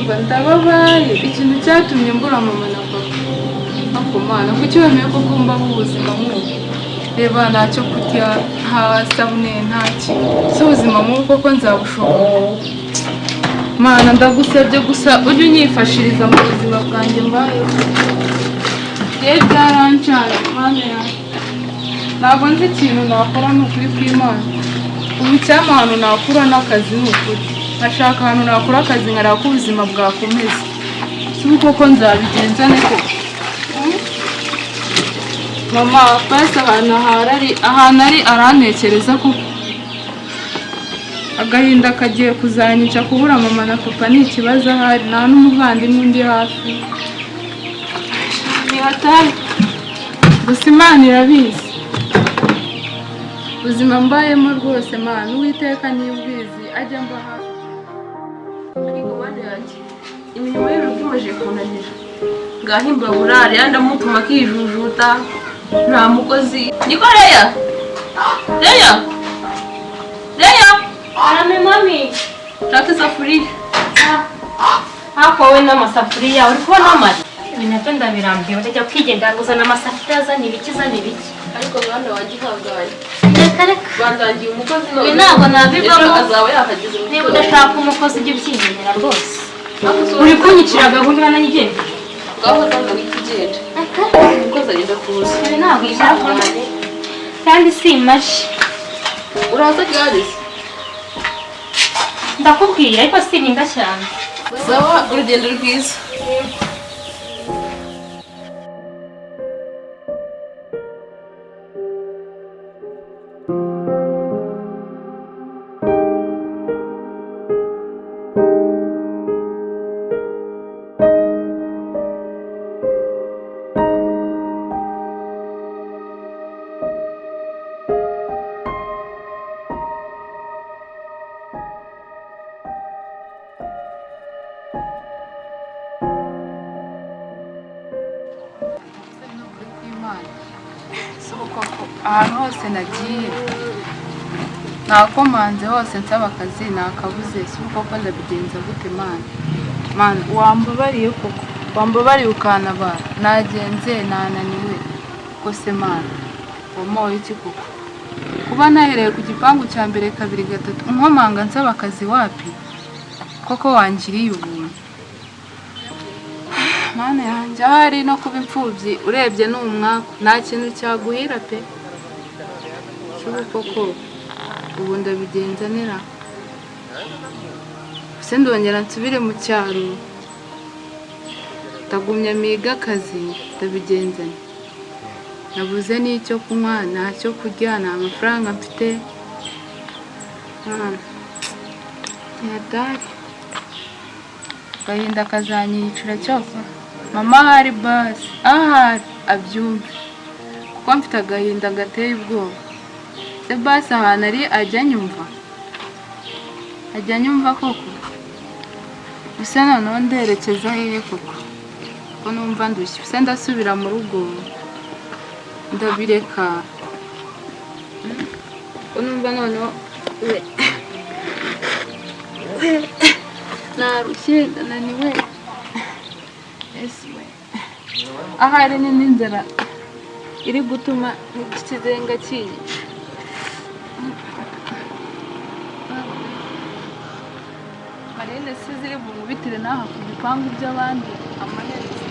Umva, ndababaye. Ikintu cyatumye mbura mama na papa. Ariko Mana, kuki wemeye ko mbaho ubuzima nk'ubu? Reba, ntacyo kurya, nta sabune, nta kintu. Si ubuzima nk'ubu koko nzabushobora? Mana, ndagusabye gusa ujye unyifashiriza mu buzima bwanjye mbayeho. Rero byarancanye, Mana yanjye. Ntabwo nzi ikintu nakora, ni ukuri kw'Imana. Ubu icyampa ahantu nakura n'akazi, ni ukuri. Nkashaka ahantu nakura akazi, nkareba ko ubuzima bwakomeza. Si ubu koko nzabigenza nte koko? Mama basi ahantu ari arantekereza koko. Agahinda kagiye kuzanyica. Kubura mama na papa ni ikibazo ahari, nta n'umuvandimwe undi hafi. Ni hatari. Gusa Imana irabizi. Ubuzima mbayemo rwose, Mana, Uwiteka niba ubizi, ajya mba hafi. Ariko Mana yanjye, imirimo y'urugo imaze kunanira. Ngaho imbabura rero ndamutuma akijujuta, nta mukozi. Niko Leya, Leya, Leya! Arame mami. Shaka isafuriya. Ariko wowe n'amasafuriya, uri kubona amara. Ibi nabyo ndabirambiwe, ndajya kwigendera ngo uzana amasafuriya, azana ibiki, azana ibiki. Ariko mwana wanjye, ihangane. Reka reka. Bandangiye umukozi none. Ibi ntabwo nabivamo. Ejo azaba yahageze mu Niba gitondo. udashaka umukozi, ujye ubyigendera rwose. Ariko si Uri kunyicira gahunda uranayigendera. Ngaho zana wihita ugenda, umukozi agenda kuza. Ibi ntabwo byavamo kandi si imaji. Uraza ryari se? Ndakubwira, ariko sininda cyane. Sawa, urugendo rwiza. Ni ukuri kw'Imana. Si ubu koko, ahantu hose nagiye nakomanze hose nsaba akazi, nakabuze. Si ubu koko ndabigenza gute, Mana? Mana, wambabariye koko, wambabariye ukantabara. Nagenze nananiwe kose. Mana, wamoye iki koko? Kuba nahereye ku gipangu cya mbere, kabiri, gatatu, nkomanga nsaba akazi, wapi koko. Wangiriye ubuntu, Mana yanjye. Ahari no kuba imfubyi urebye ni umwaku, nta kintu cyaguhira pe. Si ubu koko, ubu ndabigenza nera se? Ndongera nsubire mu cyaro, ndagumya miga akazi, ndabigenza nte? Nabuze n'icyo kunywa, nta cyo kurya, nta mafaranga mfite. Mana, ni hatari. Agahinda kazanyiyicira. Cyokora mama ahari, basi ahari abyumve, kuko mfite agahinda gateye ubwoba. Se basi ahantu ari ajya anyumva, ajya anyumva koko? Gusa noneho nderekeza hehe koko, ko numva ndushye? Se ndasubira mu rugo, ndabireka? Ko numva noneho narushye, ndananiwe. Ese we, ahari ni n'inzara iri gutuma iki kizenga kinyica. Marine si ziri bumubitire n'aha ku bipangu by'abandi amaherezo.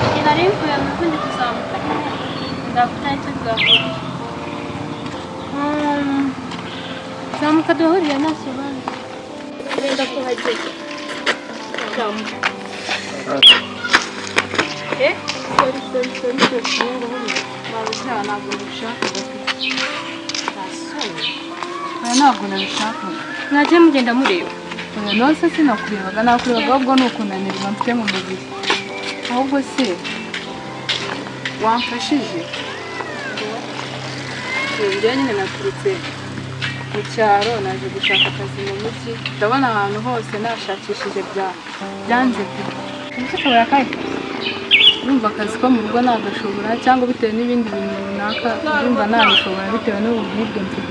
Igihe nari mvuye mu rugo ndi kuzamuka nyine, ndavuga icyo twahurira. Zamuka duhurire, nta kibazo. Wenda kuhagera. Zamuka. Eh, sorry, sorry, sorry, sorry. Ntabwo ntabwo nabishakaga pe. Oya, ntabwo nabishakaga. Mwagiye mugenda mureba. Oya, nose sinakurebaga, nakurebaga, ahubwo ni ukunanirwa mfite mu mubiri. Ahubwo se wamfashije? Njyewe nyine naturutse mu cyaro, naje gushaka akazi mu mujyi. Ndabona ahantu hose nashakishije byanze pe. Ese ushobora akahe kazi? Urumva akazi ko mu rugo nagashobora cyangwa bitewe n'ibindi bintu runaka, urumva nabishobora bitewe n'uburibwe mfite.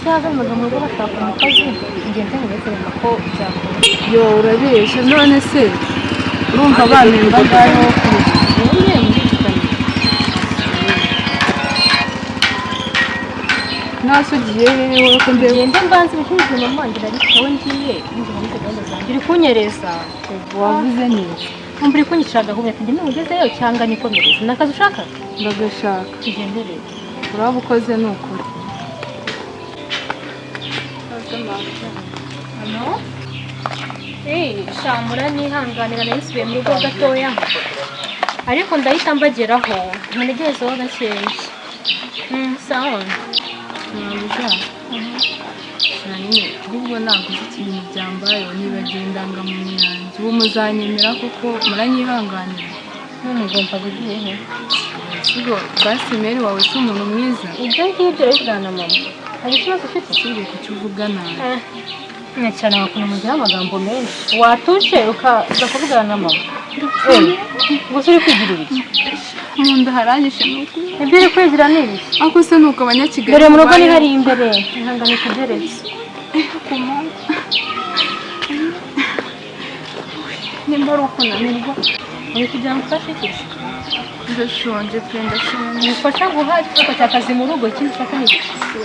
Cyangwa mu rugo bashaka umukozi, ngende mubekereza ko byakora. Yo urabeshya, none se urumva bampemba ngaho Ubundi murivuganye. Nase ugiye hehe wowe ko ndeba? Ngende mbanze ibicuruzwa mama ngira ariko wowe ngiye ninjira muri gahunda zanjye. Uri kunyereza. Wavuze neza. Umva uri kunyicira agahumeka, ngende mugezeyo cyangwa nikomereze. Ni akazi ushaka? Ndagashaka. Tugende rero. Uraba ukoze ni ukuri. Shamura nihanganira nayisubiye mu rugo gatoya. Ariko ndahita mbageraho, ntegerezeho gakeya. Sawa. Mabuja. Cyane ahubwo naguze ikintu byambayeho nibagiwe indangamuntu yanjye. Ubu muzanyemera koko muranyihanganira? None ugomba ugiye he? Sigo basi Mary wawe si umuntu mwiza. Ibyo ngibyo urabivugana na mama. Hari ikibazo ufite? Usibye kuki uvuga nabi. Cyane wakunda mugira amagambo menshi. Watuje ukaza kuvugana na mama. Gusa uri kwigira ibiki? Mu nda haranyishe ni ukuri. Ibyo uri kwigira ni ibiki? Ariko se nuko abanyakigali Dore mu rugo ni hari imbere. Ihangane utegereze. Nimba ari ukunanirwa. Uri kugira ngo ufashe iki? Ndashonje pe, ndashonje. Umufasha guha ikibazo cy'akazi mu rugo, ikindi ushaka ni iki?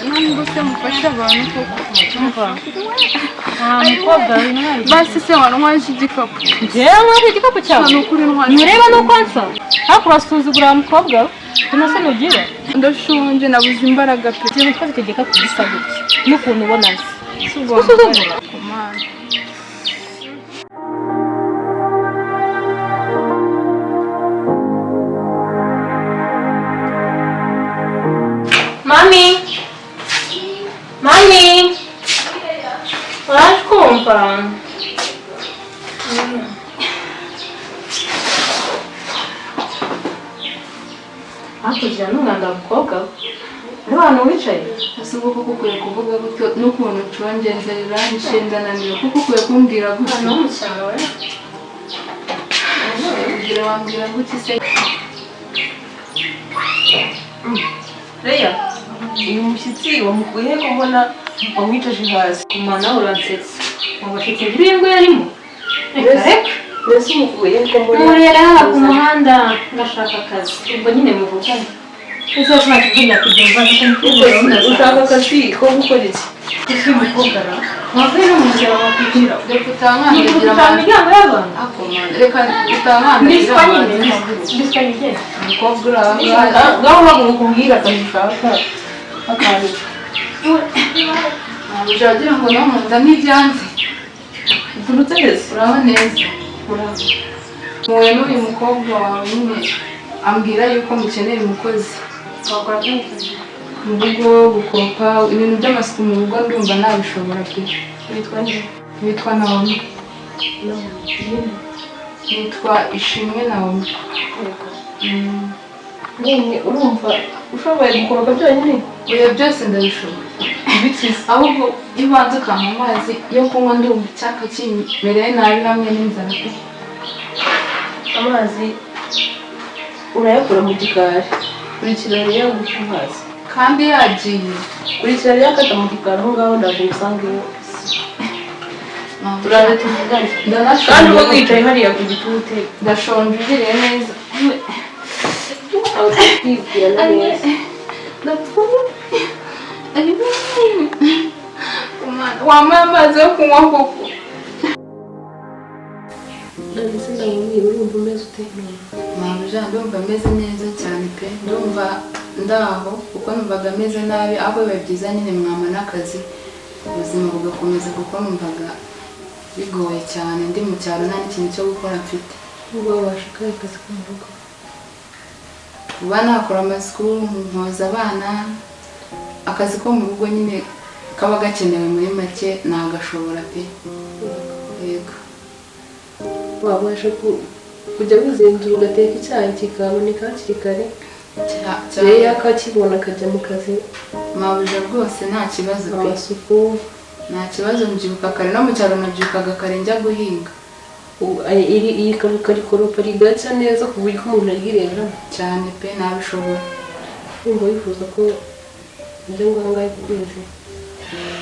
Ntabwo se mufasha abantu koko. Umva. Ah, mukobwa w'intwari. Basi se wantwaje igikapu. Njyewe nkwaje igikapu cyawe? Ni ukuri ntwaje. Ntureba nuko nsa? Ariko urasuzugura wa mukobwa we. Nta soni ugira? Ndashonje nabuze imbaraga pe. Ikintu gitwaza icyo gikapu gisa gutya n'ukuntu ubona nsa. Usuzugura. Usuzugura. Mami! Mami! Waje kumva? Hakurya n'umwanda mukobwa we. Ni abantu wicaye? Ese ubwo koko ukwiye kuvuga gutyo n'ukuntu nshonje inzara iranyishe ndananiwe kuko ukwiye kumbwira gutyo. Hano mu cyaro we. Ubwira wambwira gutyo se? Leya, uyu mushyitsi wamukuye he ko mbona wamwicaje hasi? Kumana uransetsa. Mu bashyitsi b'ingwe yarimo. Reka reka. Mbese umukuye he ko mbona? Nkurera haba ku muhanda ngashaka akazi. Ubwo nyine muvugane. Ese nta kivuga kubyumva kuko Ushaka akazi ko gukora iki? Ese umukobwa ra? Wavuye no mu nzira wakwigira. Reka utankandagira Ni imiryango y'abantu. Reka utankandagira Mbiswa nyine. Mbiswa nyine. Umukobwa uri aho ngaho. Ngaho haguruka umbwire akazi ushaka. Akantu. Ntabwo wagira ngo no mu nda n'ibyanze. Uturutse hese? Uraho neza. Mpuye n'uyu mukobwa wawe nyine ambwira yuko mukeneye umukozi. Wakora byinshi. Mu rugo gukopa ibintu by'amasuku mu rugo ndumva nabishobora pe. Witwa nde? Nitwa Naomi. Nitwa Ishimwe Naomi. None urumva ushoboye gukoropa byonyine? Oya byose ndabishoboye. Ahubwo iyo ubanza ukampa amazi yo kunywa ndumva icyaka kimereye nabi hamwe n'inzara pe. Amazi urayakura mu gikari. Kurikira rero guca amazi. Kandi yagiye. Kurikira rero akata mu gikari aho ngaho ndaje umusangeyo. Turaje tuvugane. Kandi uba wicaye hariya ku gitute. Ndashonje ugiriye neza. Kwibwira neza. Ndapfuye. Wampaye amazi yo kunywa koko. None se ndamubwira urumva umeze ute? Mabuja ndumva meze neza cyane pe. Ndumva ndaho kuko numvaga meze nabi aho biba byiza nyine mwama n'akazi ubuzima bugakomeza kuko numvaga bigoye cyane ndi mu cyaro nta n'ikintu cyo gukora mfite. Ubwo wabasha akahe kazi ko mu rugo? Kuba nakora amasuku, nkoza abana, akazi ko mu rugo nyine kaba gakenewe muri make nagashobora pe. Yego. Wabasha kujya wizindura ugateka icyayi kikaboneka hakiri kare? Rero akakibona akajya mu kazi. Mabuja rwose nta kibazo pe. Amasuku nta kibazo, mbyuka kare no mu cyaro nabyukaga kare njya guhinga. Iyi karikoropa rigacya neza ku buryo umuntu aryireberamo. Cyane pe, nabishobora. Wumva wifuza ko ibyo ngaho ku kwezi?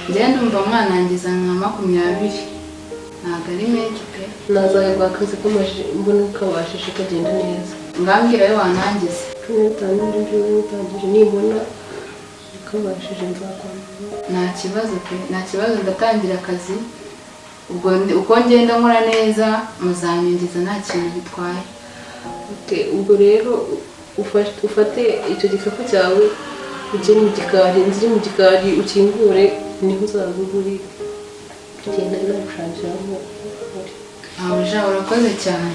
Njyewe ndumva mwanangiza nka 20, ntabwo ari menshi pe. Nazayaguha akazi kamaje mbona kabashije kagenda neza. Ngambwira ayo wanangiza. 15 n'ibyo nitangije, nibona kabashije nzakwambura. Nta kibazo pe, nta kibazo, ndatangira akazi ubwo uko ngenda nkora neza muzanyongeza, nta kintu bitwaye. Okay, ubwo rero ufate icyo gikapu cyawe ujye mu gikari, inzu iri mu gikari ukingure, niho uzaza uri kugenda nagushakiraho uri. Mabuja urakoze cyane.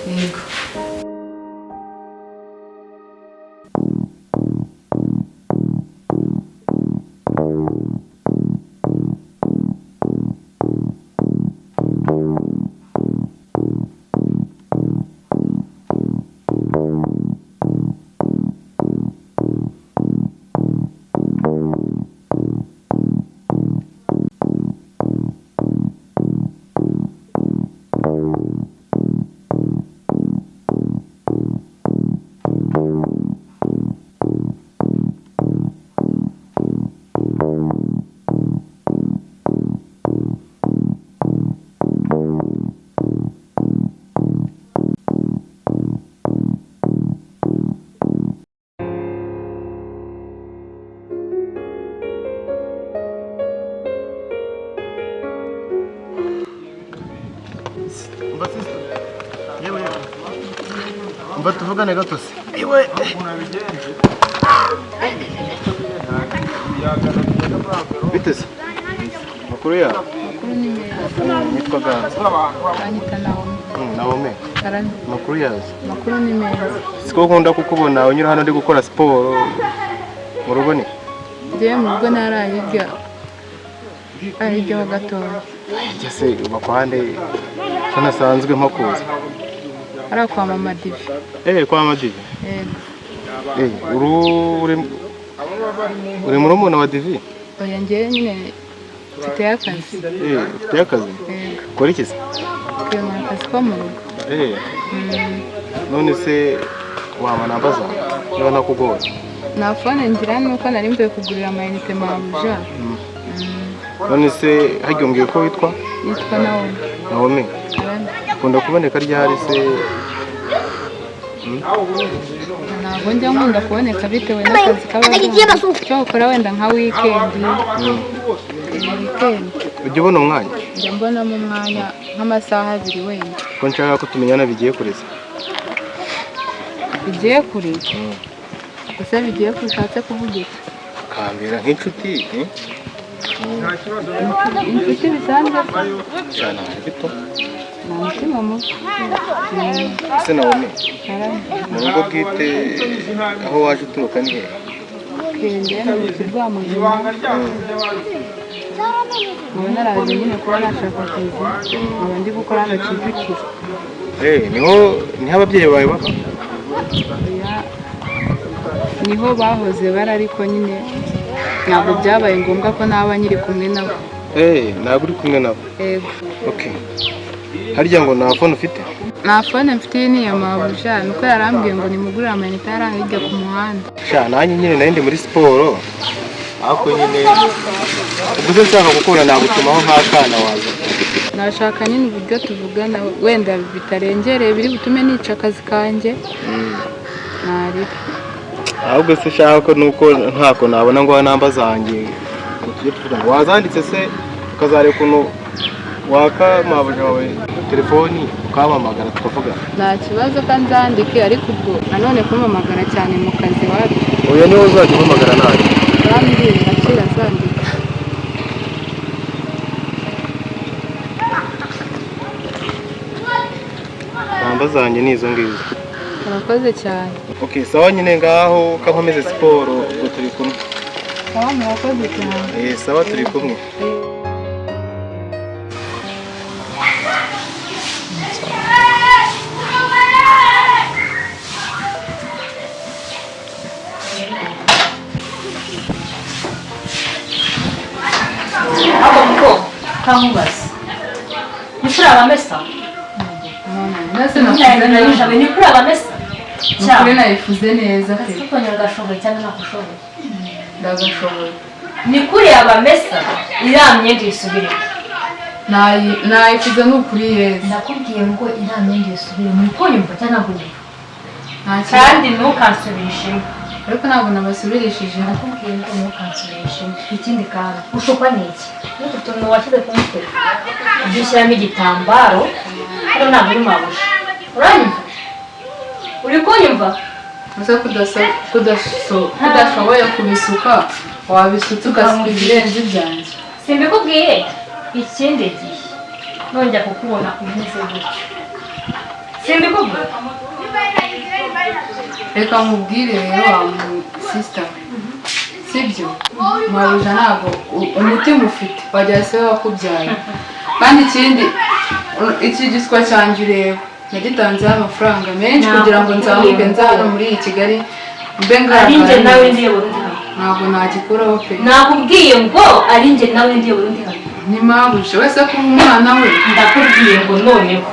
Yego. Umva sister. Yewe yewe. Umva tuvugane gato se. Yewe. Bite se? Makuru yawe? Makuru ni meza. Nitwa Ganza. Banyita Naomi. Naomi. Karame. Makuru yawe? Makuru ni meza. Siko nkunda kukubona unyura hano ndi gukora siporo. Mu rugo ni? Njyewe mu rugo narayirya. Ayiryaho gatoya. Hirya se uba kwa hande ko nasanzwe nko kuza. Ari kwa Mama Divi. Kwa Mama Divi? Yego. Uri murumuna wa Divi? Oya, njyewe nyine mfite akazi. Ufite akazi? Yego. Ukora iki se? Nkora akazi ko mu rugo. None se wama namba zawe niba ntakugora? Nta fone ngira, nuko nari mvuye kugurira amayinite mabuja. None se harya umbwiye ko witwa? Yitwa Naomi. Naomi. Ukunda kuboneka ryari se? Ntabwo njya nkunda kuboneka bitewe n'akazi kaba gahari. Icyo ukora wenda nka weekend. Weekend. Ujya ubona umwanya? Njya mbonamo umwanya nk'amasaha 2 wenda. Ko nshaka ko tumenyana bigiye kure se? Bigiye kure? Gusa bigiye kure ushatse kuvuga iki? Ukambera nk'inshuti. Inshuti bisanzwe se? Cyane ari bito. Nta mutima mubi. Ese Naomi, mu rugo bwite aho waje uturuka ni hehe? Njyewe ni Rwamagana. Nkaba naraje nyine kuba nashaka akazi, nkaba ndi gukora hano Kicukiro. Niho ababyeyi bawe baba? Niho bahoze bari, ariko nyine ntabwo byabaye ngombwa ko naba nyiri kumwe nabo. Ntabwo uri kumwe nabo? Yego. Okay. Harya ngo nta phone ufite? Nta phone mfite, ni iya mabuja, nuko yarambwiye ngo nimugurire amayinite yari hirya ku muhanda. Sha nanjye nyine nari ndi muri siporo, ariko nyine ubwo se nshaka gukora nagutumaho nk'akana waza. Nashaka nyine uburyo tuvugana wenda bitarengereye biri butume nica akazi kanjye. Narira. Ahubwo se shaka ko nuko ntako nabona ngo namba zanjye ngo tujye tuvugana. Wazanditse se ukazareka ukuntu waka mabuja wawe telefoni ukampamagara tukavugana? Nta kibazo ko nzandike, ariko ubwo nanone kumpamagara cyane mu kazi wapi. Oya, niwe uzajya umpamagara nanjye. Bambwiye akira azandika. Namba zanjye ni izo ngizo. Urakoze cyane. Okay, sawa nyine ngaho kankomeze siporo ubwo turi kumwe. Sawa, murakoze cyane. Sawa turi kumwe. Ahubwo muko kankubaza. Imfura abamesa? Nase nafuze nabi. Ni kuri abamesa. Cyane nayifuze neza pe. Ese konyanga gashoboye cyangwa nakushoboye? Ndagashoboye. Ni kuri abamesa iriya myenda isubire. Nayifuze n'ukuri yeza. Nakubwiye ngo iriya myenda isubire. Muri kunyumva cyangwa ntabwo unyumva? Kandi ntukansubirishemo. Ariko ntabwo nabasubirishije. Nakubwiye ngo ntukansubirishemo. Ikindi kandi ushukwa n'iki? N'utu tuntu washyize ku mutwe. Ujye ushyiramo igitambaro, hano ntabwo uri mabuja. Uranyumva? Uri kunyumva? Uza kudashoboye kubisuka, wabisutse ugasuka ibirenze ibyanjye. Simbikubwiye? Ikindi gihe nongera kukubona umeze gutyo. Simbikubwiye? Reka nkubwire rero wa sister. Sibyo? Mabuja ntabwo umutima ufite wajya se wakubyaye. Kandi ikindi iki giswa cyanjye ureba nagitanzeho amafaranga menshi kugira ngo nzamuke nza hano muri iyi Kigali mbe Ari njye ngaragara nawe neza. ndiye Burundi hano. Ntabwo nagikuraho pe. Nakubwiye ngo ari njye nawe ndiye Burundi hano. Ni mabuja wese ko umwana we. Ndakubwiye ngo noneho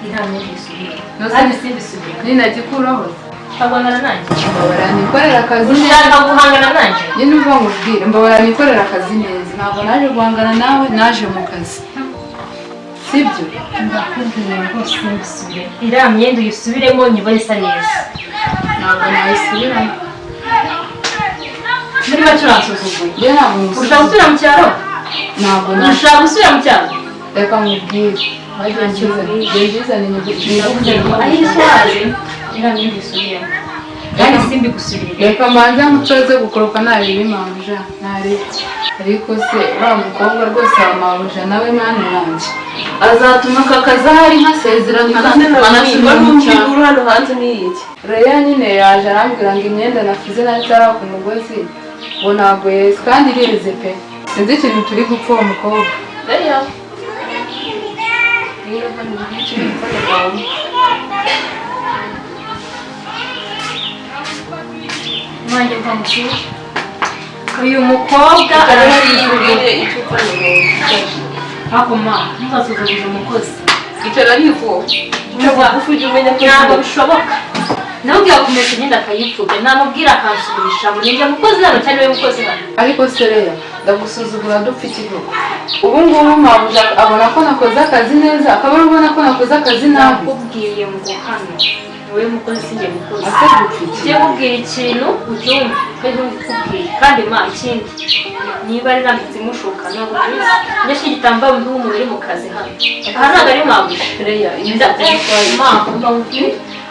iriya myenda isubire. Kandi simbisubire. Ninagikuraho Ukabonana nanjye. Mbabara nikorera akazi neza. Ushaka guhangana nanjye? Nyine uva nkubwire mbabara nikorera akazi neza. Ntabwo naje guhangana nawe, naje mu kazi. Sibyo? Ndakubwiye ngo simbisubire. Iriya myenda uyisubiremo nyibone isa neza. Ntabwo nayisubiramo. Muri make uransuzuguye. Njye ntabwo Ushaka gusubira mu cyaro? Ntabwo Ushaka gusubira mu cyaro? Reka nkubwire. Aho iswaje iriya myenda uyisubiremo. Kandi simbigusubirire. Reka mbanze nsoze gukoropa narebe mabuja narebe. Ariko se wa mukobwa rwose wa mabuja nawe mana yanjye azatuma aka kazi ahari nkasezerana nkanasubira mu cyaro. Uri hano hanze ni iki? Reya nyine yaje arambwira ngo imyenda nafuze natara ku mugozi ngo ntabwo yeze kandi ireze pe. Sinzi ikintu turi gupfa uwo mukobwa. Reya. Niba hano uri gufata kwawe. Mwanjye mva mukuru. Uyu mukobwa arasuzugura. Akoma, ntuzasuzuguze umukozi. Icara ariko. Ntabwo bishoboka. Namubwira kumesa imyenda akayipfubya, namubwira akansubirishamo. Ni njye mukozi hano cyangwa niwe mukozi hano? Ariko Sereya, ndagusuzugura dupfa ikivugo. Ubu ngubu mabuja abona ko nakoze akazi neza, akaba ubona ko nakoze akazi nabi. Nakubwiye ngo hano niwe mukozi si njye mukozi. Ase dupfa iki? Njye nkubwira ikintu ucyumve, kandi nkubwire. Kandi ma ikindi niba ari nanditse imushuka ntabwo tubizi. Njye shyira igitambaro mu umuntu uri mu kazi hano. Aha ntabwo ari mabuja. Reya, Ma, mba nkubwire.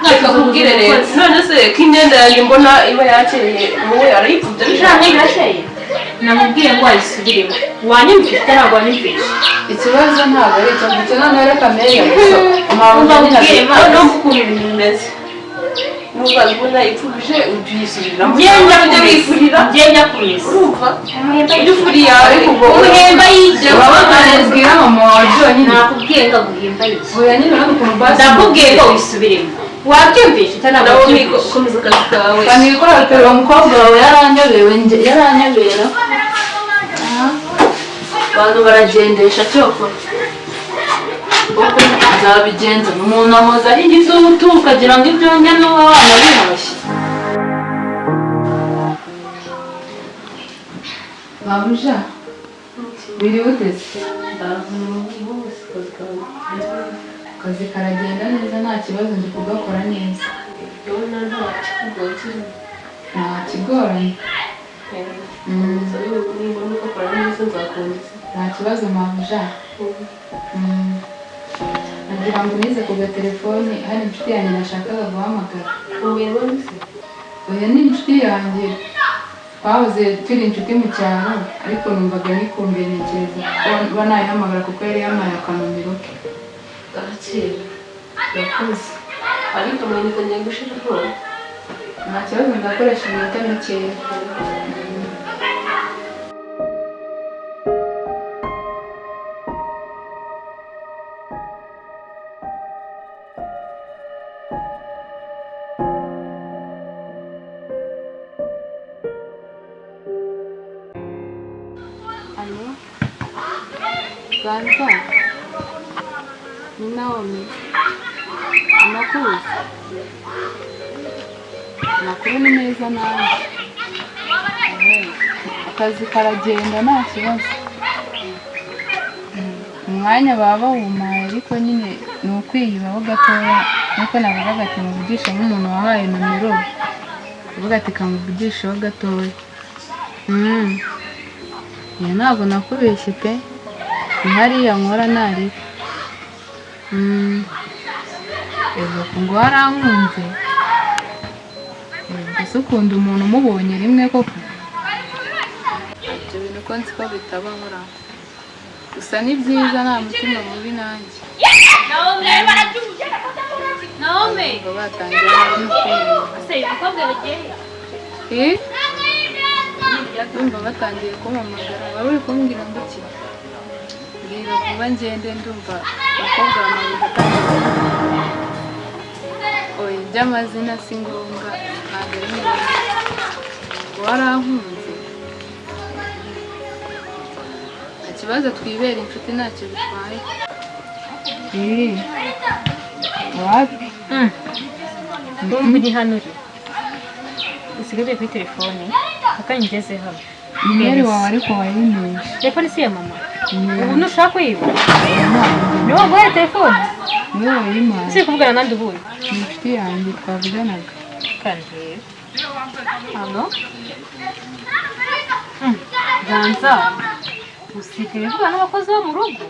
Reka nkubwire rero. None se ko imyenda yanjye mbona iba yakeye, wowe arayipfubya Ijana irakeye. Namubwiye ngo ayisubiremo. Wanyumvise ntabwo wanyumvise. Ikibazo ntabwo ari icyo ngicyo, noneho reka meya gusa. Mabuja nyine Mbabwire, ma. Noneho ukuntu ibintu bimeze. Nubwo ubona ipfubije ujye uyisubiramo. Njye wifurira. Njye njya kumesa. Urumva? Ujye ufuriya Ariko ubwo Umuhemba y'iki? urababwira mama wawe byonyine. Nakubwiye ngo aguhemba y'iki? Oya nyine urabona ukuntu basi. Ndakubwiye ngo wisubiremo. Wabyumvise cyangwa ntabwo Nawe wabyumvise? komeza akazi kawe. Kandi gukora pe uwo mukobwa wawe yaranyobewe njye yaranyobera. Abantu baragendesha cyokora. Uko nzabigenza umuntu amoza ari igitutu ukagira ngo ibyo ndya n'uwo wana bihashye. Mabuja, biri uteze? Akazi karagenda neza nta kibazo ndi kugakora neza. Ndabona nta kikugoye kirimo. Nta kigoranye. Nimbona ugakora neza nzakongeza. Nta kibazo mabuja. Nagira ngo nize ku gatelefoni hari inshuti yanjye nashakaga guhamagara. Oya ni inshuti yanjye twahoze turi inshuti mu cyaro ariko numvaga nikumbuye ntekereza ko nayihamagara kuko yari yampaye akanumero ke. Arakera. Yakoze. Ariko amayinite agiye gushiraho. Nta kibazo ndakoresha iminota mikeya. Alo? Ganza? Ni Naomi. Amakuru amakuru ni meza nanjye. Akazi karagenda nta kibazo. Umwanya baba bawumpaye, ariko nyine ni ukwiyubaho gatoya, nkuko navugaga ati muvugishe nk'umuntu wahaye nomero, uvuga ati kamuvugisheho gatoya. Iyo ntabwo nakubeshye pe, ni hariya nkora ntaribi. Ego ngo warankunze. Ese ukunda umuntu umubonye rimwe koko? Ibyo bintu ko nzi ko bitabaho ra. Gusa ni byiza, nta mutima mubi nanjye. Ngo batangiye Eh? Ndumva batangiye kumpamagara, wari uri kumbwira ngo iki? Mbwira vuba ngende, ndumva umukobwa wa Mabuja atangiye. Oya, iby'amazina si ngombwa, ntabwo ari ngombwa. Warankunze. Nta kibazo, twibera inshuti ntacyo bitwaye. Eh. Wapi? Ndumva uri hano, uri usigaye kuri telefone akanya ugeze hano. Nimero wawe ariko wayimishe. Telefone si iya mama. Ubu ntushaka kuyiba, niwe waguhaye telefone? Niwe wayimpaye. Ese kuvugana nande ubundi? Ni inshuti yanjye twavuganaga. Kandi hano ganza usigaye uvugana n'abakozi bo mu rugo.